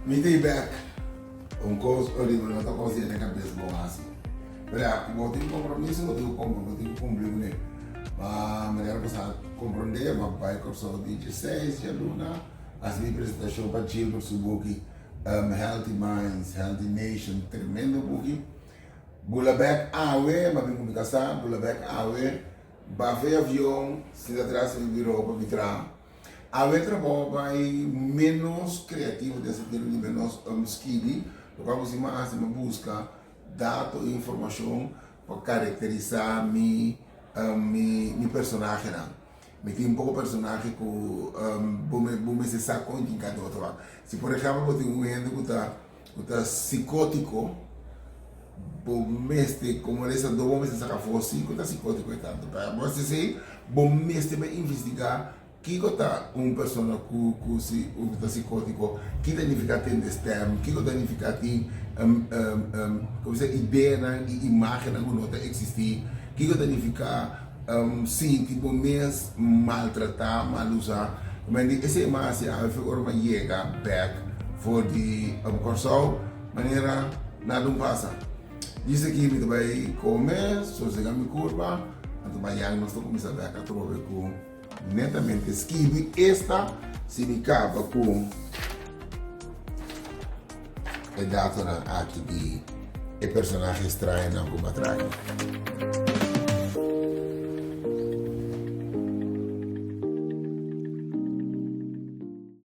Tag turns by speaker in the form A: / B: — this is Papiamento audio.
A: Mi ta bek. Un kos riba no ta kos yena kabes bon hasi. Pero ya, ku bo tin kompromiso, bo tin ku kumpli, bo tin ku kumpli kuné. Ma manera ku sa komprondé, bo a bai Kòrsou di dieseis djaluna, hasi mi presentashon pa Gilbert su buki Healthy Minds, Healthy Nation, tremendo buki. Bula bek awe, mi a bin ku mi kasá, bula bek awe, bafa e avion, sinta tras di mi biro pa mi traha. Awe trabou a bai menos kreativo den sentido di menos skibi, lokual ku si mi a hasi mi a buska dato i informashon pa karakterisá mi mi personahenan. Mi tin poko personahe ku bo bo mester sa kon tin kada otro wak. Si por ehèmpel bo tin un hende ku ta ku ta sikótiko, bo mester komo lesadó bo mester saka afó si ku ta sikótiko e tantu. Pa bo hasi esei bo mester bai investigá Kiko ta un persona ku ku si ku ta sikótiko? Ki ta nifiká tende stèm? Kiko ta nifiká tin komo se ideanan i imágennan ku no ta eksistí? Kiko ta nifiká sinti bo mes maltratá, mal usá? Men di esei mas hasi awe ora mi a yega bèk for di Kòrsou manera nada un pasa. Djis aki mi ta bai kome, sosegá mi kurpa, anto mañan nos ta kuminsá bèk atrobe ku. Netamente skibi esta si mi kaba ku e datonan aki di e personahe strañonan ku mi a traha.